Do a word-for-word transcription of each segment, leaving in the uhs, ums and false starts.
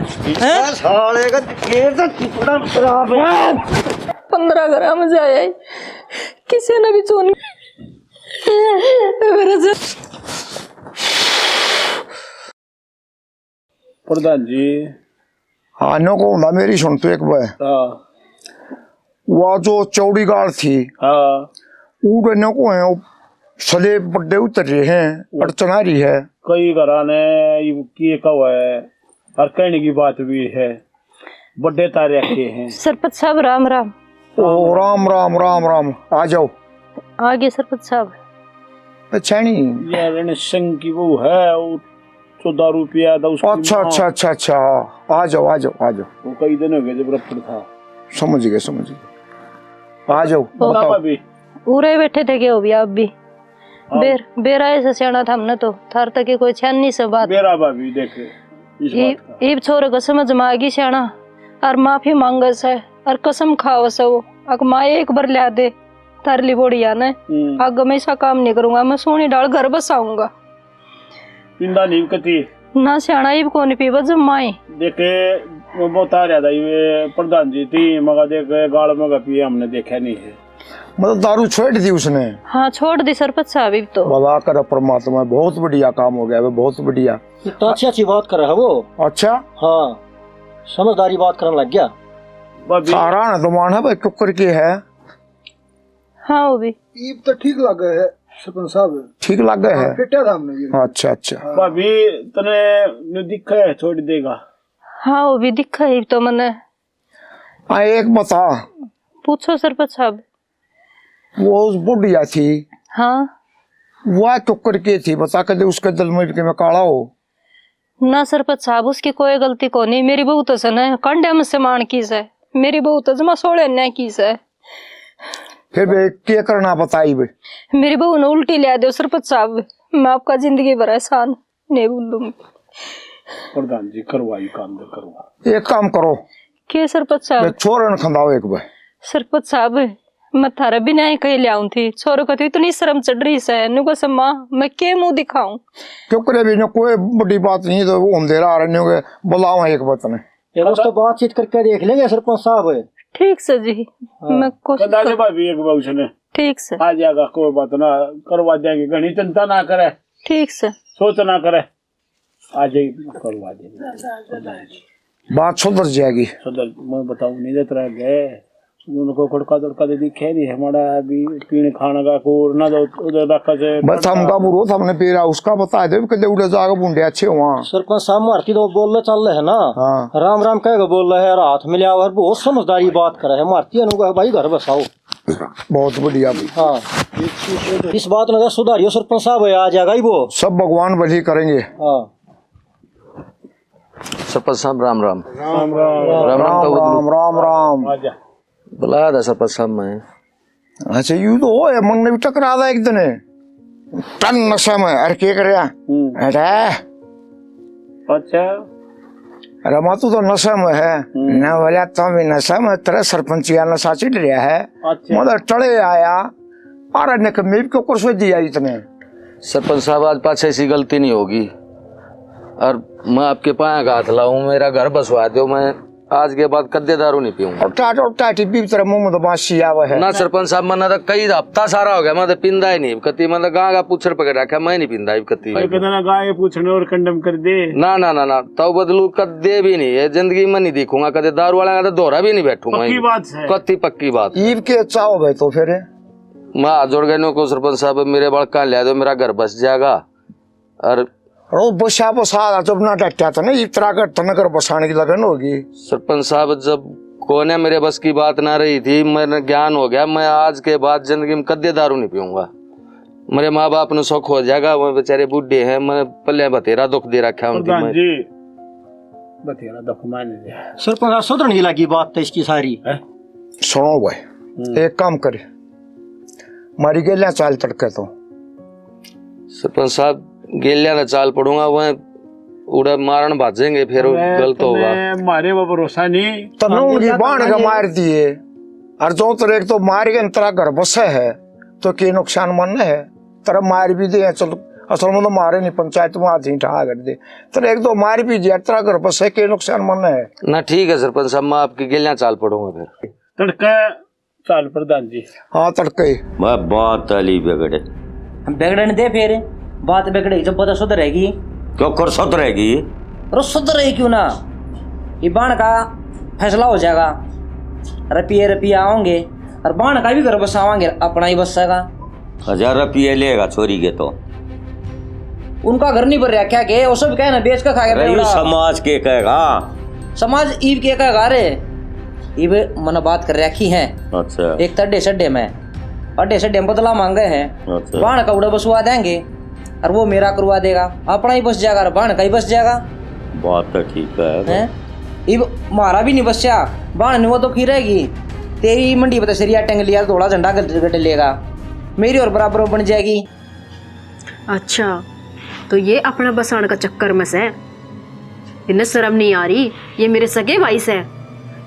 हैं? साले का ये तो टुकड़ा खराब है। पन्द्रह ग्राम जाया है, किसी ने भी चोरी मेरे से। प्रधान जी। हाँ, न्यू कहूँ ना, मेरी सुन तू एक बार। हाँ। वो जो चौड़ी गाल थी, हाँ। उड़े न्यू को है, वो सले बड्डे उतर रहे हैं, वो अड़चन आ रही है। कई घरां ने ये की कहो है, और कहने की बात भी है, बड्डे तारे रखे हैं। सरपंच साहब, राम राम। ओ, राम राम, राम राम, आ जाओ। आ गए सरपंच साहब। अच्छा नहीं। ये रणसिंह की वो है, वो तो दारू पिया था उसकी अच्छा, माँ। अच्छा, अच्छा, अच्छा, आ जाओ, आ जाओ, आ जाओ। वो कई दिन हो गए जब रफड़ था। समझ गए, समझ गए। आ जाओ, बता बताओ। भाभी। उरे बैठे थे के हो भी आप भी? हाँ। बेर-, बेरा ऐसा सियाणा था हमने तो, थार तक की कोई छान नहीं से बात। बेरा भाभी देख, इस ई-, बात का। ईब छोरे को समझ में आ गई सियाणा, और माफी मांगे से, और कसम खावे से वो, अक माँ एक बार ल्या दे, थार ली बोड़िया ने, हम्म। आगे मैं ऐसा काम नहीं करूंगा, मैं सोनी डाल घर बसाऊंगा। पिंदा नहीं कती। ना सियाणा, इब कौन पीवे जब माई। देखे, वो बहुत आ रहा था, ये प्रधान जी थी, मगर देख, गाल मगर पिए हमने देखा नहीं है। मतलब दारू छोड़ दी उसने? हाँ, छोड़ दी सरपंच साहब, इब तो। भला कर परमात्मा, बहुत बढ़िया काम हो गया, वो बहुत बढ़िया। ये तो अच्छी, अच्छी बात कर रहा है वो। अच्छा? हाँ, समझदारी बात करने लग गया। भाभी। सारा ना तो मान है भाई, कुकर की है। हाँ, वो भी। ईब तो ठीक लगे है, सरपंच साहब। ठीक लगे हाँ, है? पिटा था हमने ये। अच्छा, अच्छा। हाँ। भाभी, तने न्यू दिखा है, छोड़ देगा। हाँ, वो भी दिखा है, तो मने। हाँ, एक बता। पूछो सरपंच साहब। वो उस बुढ़िया थी। हाँ। वह टुक्कर के थी, बता, कदे उसके दिल में के मैं काला हो। ना सरपंच साहब, उसकी कोई गलती कोनी। मेरी बहू तो सै ना कांड्या में से माण की सै। मेरी बहू तो जमा सोले न्या की सै। फिर बे, के करना बताई बे? मेरी बहू ने उल्टी लिया दो सरपंच साहब, मैं आपका जिंदगी भर एहसान नहीं भूलूंगी। प्रधान जी, करवाई काम दे, करवा। एक काम करो। के सरपंच साहब? बे, छोरन खंदाओ एक बार। सरपंच साहब, मैं थारे बिना ही कहीं ले आऊं थी। छोरो को तो इतनी शर्म चढ़ रही सै, न्यू को सै, माँ, मैं के मुंह दिखाऊं? क्यों करे भी ना, कोई बड़ी बात नहीं, तो वो हम दे रहा, न्यू के बुलाओ एक बात ने। ये दोस्तों, बातचीत करके देख लेंगे सरपंच साहब। ठीक सै जी, हाँ। मैं कोशिश कदा ले कर- भाभी एक बार उसने। ठीक सै। आ जाएगा, कोई बात ना, करवा देंगे, घणी चिंता ना करे। ठीक सै। सोच ना करे। आ जाए, करवा दे। बात सुधर जाएगी। सुधर, मैं बताऊं, नहीं देता रह गए। उनको खड़का दड़का दे दिखे नहीं, हमारा अभी पीने खाने का कोर ना दो, उधर रखा से बस हम का बुरो, हमने पीरा उसका बता दे, कदे उड़े जाके बुंडे अच्छे हुआ। सरपंच साहब, मारती तो बोल चल रहे हैं ना। हाँ। राम राम कह के बोल रहे हैं, हाथ मिला और बहुत समझदारी बात करे है, मारती है, भाई घर बसाओ। बहुत बढ़िया भाई। हाँ। इस बात ने तो सुधारियो सरपंच साहब, आ जाएगा ही वो। सब भगवान भली करेंगे। हाँ। सरपंच साहब, राम राम। राम राम। राम राम, राम राम, राम राम। आजा। बुलाया था सरपंच साहब मैं। अच्छा, यू तो हो, मन ने भी टकरा था एक दिन। टन नशा में, अरे के कर रहा? हम्म। अरे। अच्छा। अरे माँ, तू तो नशा में है। हम्म। ना बोला, तो भी नशा में, तेरा सरपंच का नशा चिढ़ रहा है। अच्छा। मतलब टले आया, अरे ने कमी भी क्यों कर सो दिया इतने? सरपंच साहब, आज पाछे ऐसी गलती नहीं होगी, और मैं आपके पाया का हाथ लाऊं, मेरा घर बसवा दो, मैं आज के बाद कद्दे दारू नहीं पीऊंगा। और टाट, और टाटी भी तेरे मुंह में तो बांसी आवे है। ना सरपंच साहब, मन्ना तो कई हफ्ता सारा हो गया, मैं तो पिंदा ही नहीं कती, मैं तो गां का पूछड़ पकड़ रखा, मैं नहीं पिंदा ही कती। अरे, कहते ना, गां के पूछने और कंडम कर दे। ना, ना, ना, ना, तो बदलू कद्दे भी नहीं, ये जिंदगी में नहीं देखूंगा, कदे दारू वाला का तो धोरा भी नहीं बैठूंगा। पक्की बात है। कत्ती पक्की बात। ईब के चाहो भाई तो फिर? मैं हाथ जोड़ के न्यू कहूं, सरपंच साहब, मेरे बालका लिया दो, मेरा घर बस जाएगा। और रो बसा बसा रहा, जब ना डटा था ना, इतना कर तन कर बसाने की लगन होगी। सरपंच साहब, जब कोने मेरे बस की बात ना रही थी, मैंने ज्ञान हो गया, मैं आज के बाद जिंदगी में कद्दे दारू नहीं पीऊंगा। मेरे माँ बाप ने सुख हो जाएगा, वो बेचारे बूढ़े हैं, मैं पल्ले बतेरा दुख दे रखा उनकी प्रधान मैं। जी, बतेरा दुख मान लिया। सरपंच साहब, सुधरने की लगी बात तो इसकी सारी। हैं? सुनो भाई, हम्म। एक काम कर, मारी गेल्या चाल तड़के तो। सरपंच साहब, गेल्या ना चाल पड़ूंगा, वह उड़ा मारण भाजेंगे, फिर अबे, गलत होगा। तन्ने मारे वो भरोसा नहीं। तन्ने हम उनकी गेल्या बाण तो का नहीं। मार दिए, और जो तेरे एक तो मार के तेरा घर बसे है, तो के नुकसान मन है? तेरा मार भी दे, चल, असल में तो मारे नहीं, पंचायत में हाथ ही ठा कर दे। तेरे एक तो मार भी दिया, तेरा घर पर से के नुकसान मन है? ना, ठीक है सरपंच साहब, मैं आपकी गेलियां चाल पड़ूंगा फिर। तड़के चाल प्रधान जी। हाँ, तड़के। मैं बात अली बिगड़े। हम बिगड़न दे फिर, बात बिगड़े जब पता सुधरेगी। क्यों कर सुधरेगी? अरे सुधरे क्यों ना, ये बाण का फैसला हो जाएगा। रुपये रुपये आओगे और बाण का भी घर बसावांगे, अपना ही बसेगा। हजार रुपये लेगा छोरी के तो। उनका घर नहीं भर रहा क्या के? वो सब कहे ना, बेच के खा गया अरे, ये बेवड़ा। समाज के कहेगा? समाज ईब के कहेगा रे? ईब मना बात कर रखी है। अच्छा। एक तो अड्डे सड्डे में, अड्डे सड्डे में बदला मांगे हैं। अच्छा। बाण का उड़ा बसवा देंगे और वो मेरा करवा देगा, अपना ही बस जाएगा और बाण का ही बस जाएगा। बात तो ठीक है। हैं? इब म्हारा भी नहीं बस्या, बाण ने वो तो की रहेगी। तेरी मंडी पे तो सरिया टंग लिया, धोला झंडा गड-, गड लेगा, मेरी और बराबर बन जाएगी। अच्छा, तो ये अपना बसाण का चक्कर में से, इन्हें शर्म नहीं आ रही? ये मेरे सगे भाई से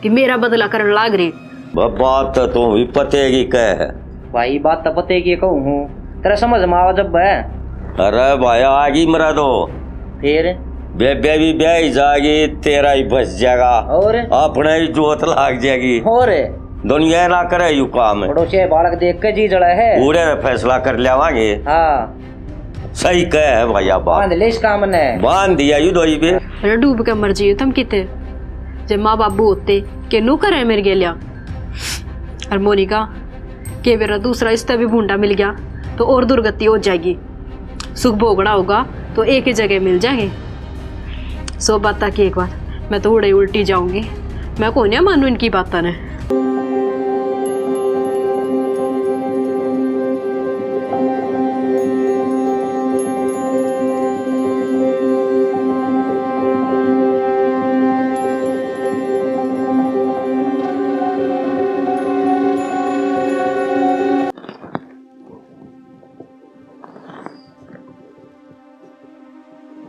कि मेरा बदला करन लाग रहे। ब-, बात तो तू भी पते की कह है। भाई, बात तो पते की कहूँ हूँ, तेरा समझ में आवा जब है। अरे भाई, आ गई मरा दो। फिर? बेबे भी ब्याह ही जागी, तेरा ही बस जाएगा। और? अपने ही जोत लाग जाएगी। और? दुनिया ना करे यू काम। पड़ोसी बालक देख के जी जला है। पूरे फैसला कर लेवांगे। हाँ। सही कह है भाई, आप बात। बांध ले इस काम ने। बांध दिया यू दोई पे। अरे डूब के मर जाइए तुम किते, जे माँ बाबू होते के नो करे मेरे गेलिया। और मोनिका, के बेरा दूसरा इससे भी भूंडा मिल गया तो और दुर्गति हो जाएगी। सुख भोगना होगा तो एक ही जगह मिल जाएंगे। सौ बात की एक बात, मैं तो उड़े उल्टी जाऊंगी। मैं कोन्या मानू इनकी बातों ने।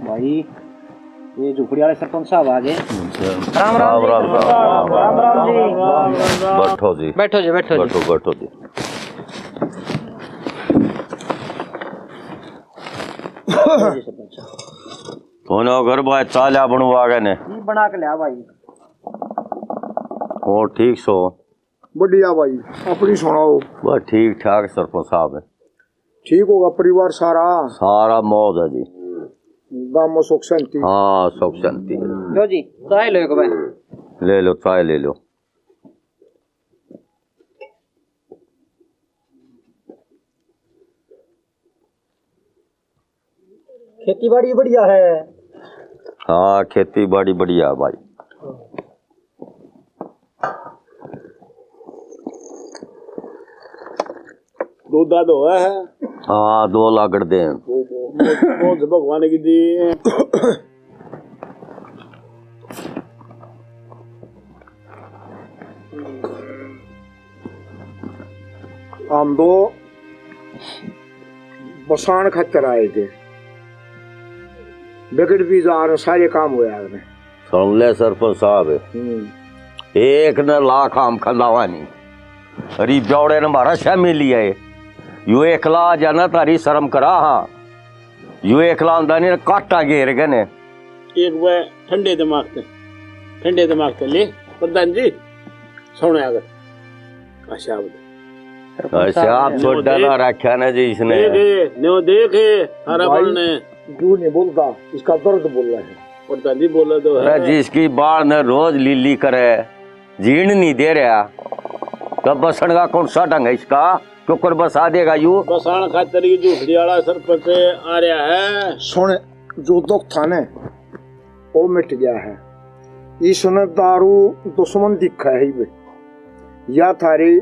भाई, ये झुपड़ी वाले सरपंच साहब आ गए। अच्छा। राम राम जी। राम राम, राम राम जी। बैठो जी। बैठो जी, बैठो जी। बैठो, बैठो जी। बैठो जी सरपंच। कौन हो घर भाई, चाल्या बनवा गए ने? ये बना के लिया भाई। और ठीक सो? बढ़िया भाई, अपनी सुनाओ। बस ठीक ठाक सरपंच साहब है। ठीक होगा परिवार सारा? सारा मौज है जी। गांव में सुख शांति? हाँ, सुख शांति। लो जी, चाय लो एक बार। ले लो, चाय ले लो। खेती बाड़ी बढ़िया है? हाँ, खेती बाड़ी बढ़िया है भाई। दो दाद हुआ है? हाँ, दो लागड़ दे हैं। वो, वो, वो, वो भगवान की दी। हम दो बसाण खातर आए थे, बिगड़ भी जा रहे, सारे काम हो जा रहे। सुन ले सरपंच साहब, हम्म। एक न लाख आम खंदावा नहीं, अरे ब्यौड़े ने मारा शामिल लिया है। यू एकला आ जाना, तारी शर्म करा। हाँ, यू एकला आंदा नहीं, काटा घेर गए ने। एक बार ठंडे दिमाग से, ठंडे दिमाग से ले प्रधान जी, सुनो अगर। अच्छा, आप अच्छा, आप न्यो छोटा देख। ना रखा ना जी इसने। देख, न्यो देख, थारा भाई, बल ने। जू नहीं बोलता, इसका दर्द बोल रहा है। प्रधान जी बोले तो अरे है। जिसकी बाल ने रोज लीली करे, जीण नहीं दे रहा, तो बसण का कौन सा ढंग है इसका? क्यों कर बसा देगा यू? बसाण खातर ये झूठड़ी वाला सरपंच आ रहा है। सुन, जो दुख था ने, वो मिट गया है। इसने दारू दुश्मन दिखा है बे। या थारी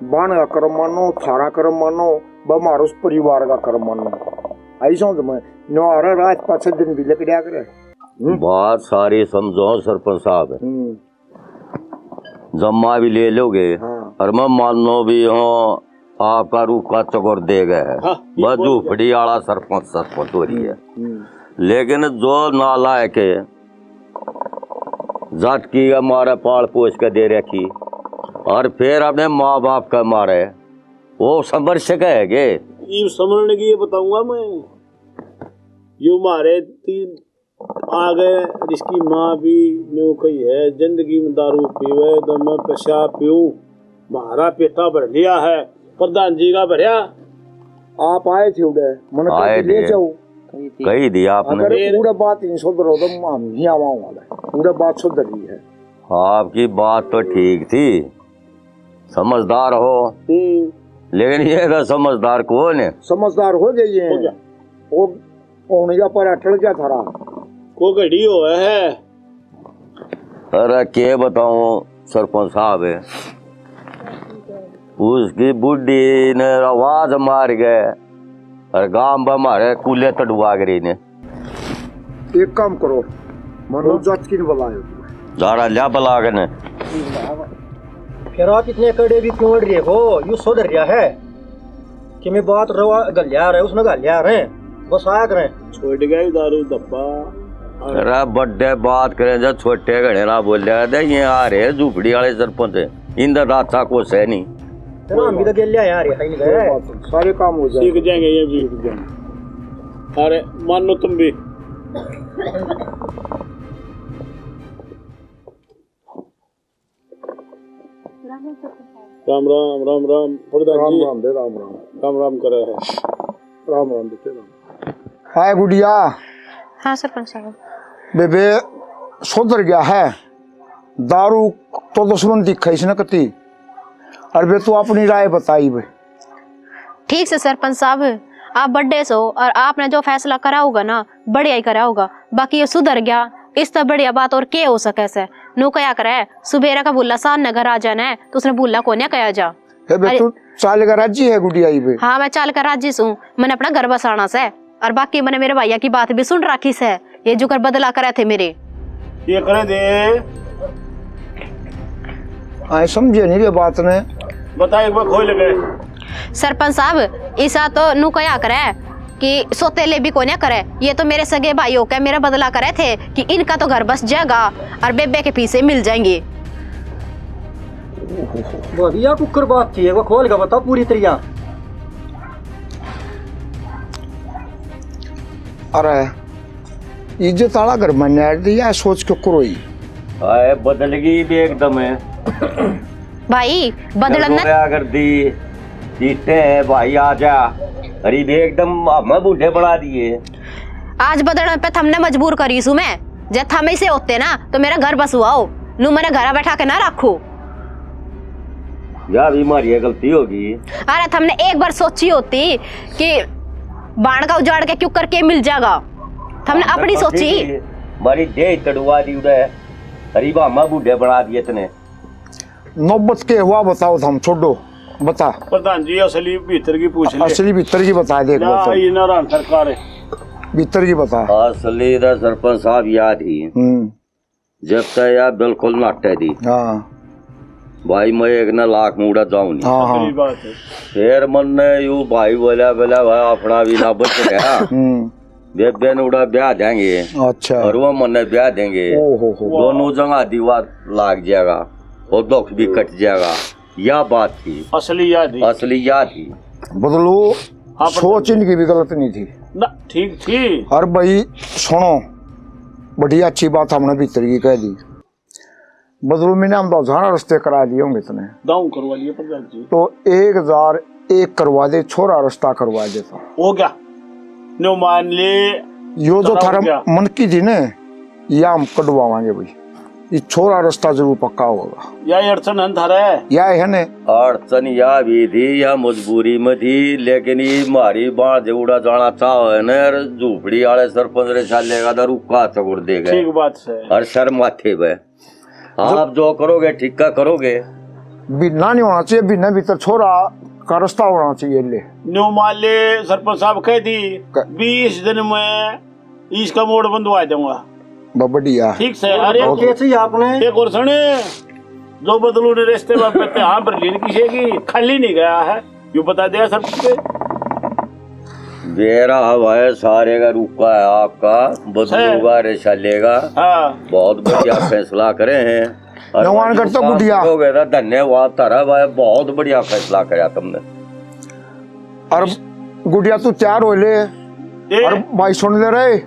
बाण का कर्म मानो, थारा कर्म मानो, ब म्हारा उस परिवार का कर्म मानो। आई समझ में, न्योहारा रात पाछे दिन भी लकड़िया करे। हम्म। बात सारी समझो सरपंच साहब। हम्म। जम्मा भी ले लोगे, हाँ। और मैं मानो भी हूँ, आपका रूखा चकोर दे गए है। हाँ, ये बस बोल झूपड़ी वाला सरपंच, सरपंच हो रही है। हम्म। लेकिन जो नालायक है, जाटकी के मारे पाल पोस के दे रखी, और फिर अपने माँ बाप के मारे, वो समझ सके है के? ये समझने की ये बताऊंगा मैं। यू म्हारे तीन आगे, इसकी माँ भी न्यू कही है, जिंदगी में दारू पीवे तो मैं पेशाब पीऊं, म्हारा पेटा भर लिया है, प्रधान जी का भरया। आप आए थे उड़े, मन आए ले थे। जाओ। कही दी आपने। अगर उड़े बात नहीं सुधरो तो हम नहीं आवा वाला। उड़े बात सुधर रही है। आपकी बात तो ठीक थी, समझदार हो, हम्म। लेकिन ये तो समझदार कौन है? समझदार हो जाइए। हो गया। वो होने का पर अटल क्या थारा? को घड़ी हो है। अरे के बताऊं सरपंच साहब, उसकी बुढ़ी ने आवाज मार गए और गांव में हमारे कूले तड़वा गई ने। एक काम करो, मनोज जात की ने बुलायो। जाड़ा लिया बुला के ने। फिर आप इतने कड़े भी क्यों अड़ रहे हो? यू सुधर रहा है कि मैं बात रवा घल्या रहे, उसने घल्या रहे, बस आया करें। छोड़ गए दारू धब्बा। अरे बड्डे बात करें, जब छोटे घणे ना बोल्या दे, ये आ रहे झुपड़ी वाले सरपंच, इंदा दाता को सै नहीं। तेरा हम भी तो गेल्या यार, ये है नहीं गए। सारे काम हो जाएंगे। सीख जाएंगे, ये भी सीख जाएंगे। अरे मानो तुम भी। राम राम, राम राम, प्रधान राम जी। राम दे, राम राम। राम राम करे है। राम राम बेटे, राम। हाय गुड़िया। हाँ सरपंच साहब। बेबे सुधर गया है, दारू तो दुश्मन दिखा इसने कती। अरे बे तू अपनी राय बताई बे। ठीक से सरपंच साहब, आप बड्डे सो और आपने जो फैसला करा होगा ना, बढ़िया ही करा होगा। बाकी ये सुधर गया, इससे बढ़िया बात और के हो सके से? नू कया करे, सुबेरा का भूला सांझ ने घर आ जाना है, तो उसने भूला कोन्या कया जा। हे बे, अरे तू चाल का राजी है गुड़िया ही बे? हाँ, मैं चाल का राजी सूं, मैंने अपना घर बसाना से। और बाकी मैंने मेरे भैया की बात भी सुन रखी से, ये जुकर बदला करे थे मेरे। ये करे दे। आए समझे नहीं रे बात ने। बता एक बार खोल के। सरपंच साहब, ईसा तो नू कया करे कि सोतेले भी कोन्या करे, ये तो मेरे सगे भाई होके मेरा बदला करे थे कि इनका तो घर बस जाएगा और बेबे के पीछे मिल जाएंगे। बढ़िया कुकर बात थी, एक बार खोल के बता पूरी तरिया। अरे इज्जत आला घर में नैट दी, या सोच के करो ही। आए बदल गई भी एकदम है। भाई, बदलन न रोया कर दी, जीते हैं भाई, आजा। अरे भी एकदम हमें बूढ़े बना दिए। आज बदलन पे थमने मजबूर करी सू मैं। जे थम इसे होते ना, तो मेरा घर बसवाओ। नू मैंने घर बैठा के ना रखो। या भी मारी गलती होगी। अरे, थमने एक बार सोची होती कि बाण का उजाड़ के क्यों करके मिल जाएगा। थमने अपनी सोची। मारी देह तड़वा दी उड़े। अरे, बा, मैं बूढ़े बना दिए तने। नौबत के हुआ बताओ, थम छोड़ो, बता। प्रधान जी, असली भीतर की पूछ ले। असली भीतर की बता दे एक ना, बार। ये ना राम सरकार है। भीतर की बता। असली दा सरपंच साहब याद ही। हम्म। जब तक यार बिल्कुल नाटे दी। हाँ। भाई, मैं एक ना लाख मूड़ा जाऊं नहीं। हाँ, हाँ। सही बात है। फिर मन ने यू भाई बोला, बोला, भाई, अपना भी ना बच गया। हम्म। बेबे ने उड़ा ब्याह देंगे। अच्छा। और वो मन्ने ब्याह देंगे। ओ हो हो। दोनों जगह दीवार लाग जाएगा और दुख भी कट जाएगा। या बात थी। असली याद ही। असली याद ही। बदलू, हाँ, सोच इनकी भी गलत नहीं थी। ना, ठीक थी। और भाई, सुनो, बड़ी अच्छी बात हमने भीतर की कह दी। बदलू, मैंने हम तो हजारा रस्ते करा लिए होंगे इतने। दाऊ करवा लिए प्रधान जी। तो एक हजार एक करवा दे, छोरा रस्ता करवा दे तो। हो गया। न्यू मान ले। यो जो थारा मन की थी ने, या हम कटवावांगे भाई। ये छोरा रस्ता जरूर पक्का होगा। या अड़चन है थारे? या है ने। अड़चन या भी थी, या मजबूरी में थी, लेकिन ये मारी बाण जेवड़ा जाना चाहो है ने, अरे झूपड़ी वाले सरपंच रे साले का तो रुका चकुर देगा। ठीक बात है। और सर माथे पे। आप जो करोगे, ठीक का करोगे। बिना नहीं होना चाहिए, बिना भीतर छोरा का रस्ता होना चाहिए। ले। न्यू मान ले, सरपंच साहब कह दी, क- बीस दिन में इसका मोड़ बंधवा दूंगा। बहुत बढ़िया। ठीक से। अरे, बहुत के चाहिए आपने? एक और सुने, जो बदलू ने रिश्ते में पे हाँ भर ली किसी की, खाली नहीं गया है। यू बता दिया सब कुछ। बेरा हवा है, सारे का रुका है आपका, बदलू का, रेशा लेगा। हाँ। बहुत बढ़िया फैसला करे हैं। और नवानगढ़ तो गुडिया। हो गया था, धन्यवाद तारा भाई, बहुत बढ़िया फैसला करा तुमने। और गुडिया तू तैयार हो ले, ए? और भाई सुन ले रे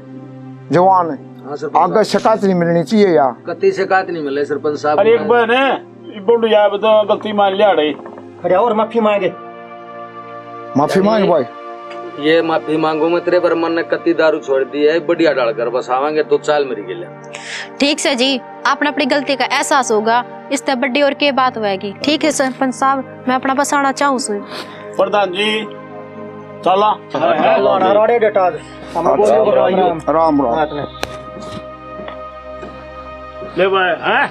जवान, हाँ सरपंच आगे साहब। शिकायत नहीं मिलनी चाहिए यार। कति शिकायत नहीं मिले सरपंच साहब। अरे एक बार ने बोलू यार, तो गलती मान लिया रे। अरे और माफी मांगे। माफी मांग भाई। ये माफी मांगू मैं तेरे, पर मन ने कति दारू छोड़ दी है, बढ़िया ढाल कर बसावांगे, तो चाल मेरी गेल्या। ठीक से जी, आपने अपनी गलती का एहसास होगा, इससे बड़ी और के बात होएगी। ठीक है सरपंच साहब, मैं अपना बसाना चाहूँ सू। प्रधान जी, चला। चला, राड़े डटा दे। हम राम, बोले राम, राम, राम। राम, राम। हाथ में। ले भाई, हैं?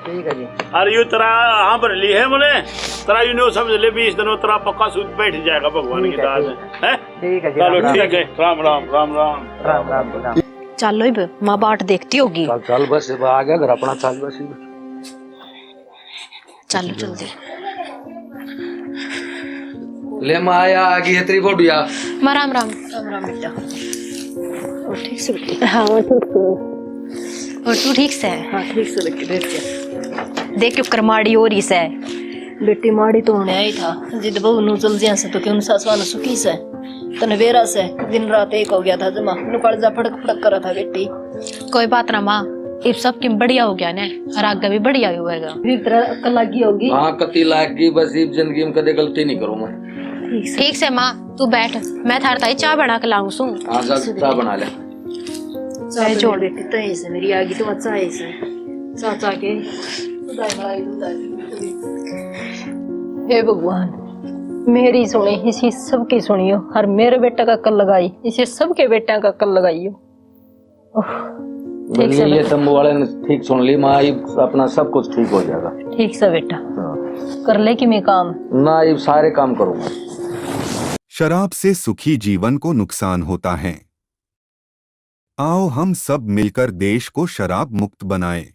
ठीक है जी। अरे यू तेरा हाँ भर ली है मने, तेरा यू नो समझ ले, बीस दिन में तेरा पक्का सूद बैठ जाएगा भगवान ठीक की है, दाद ठीक है। है। हैं? ठीक है जी, चलो राम, राम। ठीक है, राम, राम, राम, राम। राम, राम, राम। चलो इब माँ बाट देखती होगी। चल, चल, बस इब आ गया घर अपना, चल बस इब। चलो जल्दी। ले माँ, आया, आ गई है तेरी बोडिया। माँ राम राम। राम राम बेटा। और ठीक से बेटी? हाँ, और ठीक से। और तू ठीक से? हाँ, ठीक से बेटी, बैठ जा। देख क्यों कर माड़ी हो रही से। बेटी, माड़ी तो होने आई था, जिद बहू नू चल जिया से तो क्यों सासवा ने सुखी से। तने बेरा से, दिन रात एक हो गया था जमा, नु कालजा फड़क फड़क करा था बेटी। कोई बात ना माँ, इब सब किम बढ़िया हो गया ने, और आगे भी बढ़िया ही होएगा। फिर तेरा अक्ल लागी होगी। हाँ, कति लाग गई, बस इब जिंदगी में कदे गलती नहीं करूँ मैं। ठीक से। ठीक से माँ, तू बैठ, मैं थारे ताई चाय बना के लाऊं सूं। हाँ, जा, चाय बना ले। चाय ए, तो छोड़। मेरी बेटी तय से, मेरी आगी तो अच्छा है से। चाचा के। हे भगवान, मेरी सुनी, इसी सबकी सुनियो, और मेरे बेटा का कल लगाई, इसे सबके बेटा का कल लगाइयो। ओह, ठीक से बल्ले ये बेटा। तंबू वाले ने ठीक सुन ली माँ, इब अपना सब कुछ ठीक हो जाएगा। ठीक से बेटा। हाँ। कर ले कि मैं काम? ना, इब सारे काम करूँगा। शराब से सुखी जीवन को नुकसान होता है। आओ हम सब मिलकर देश को शराब मुक्त बनाएं।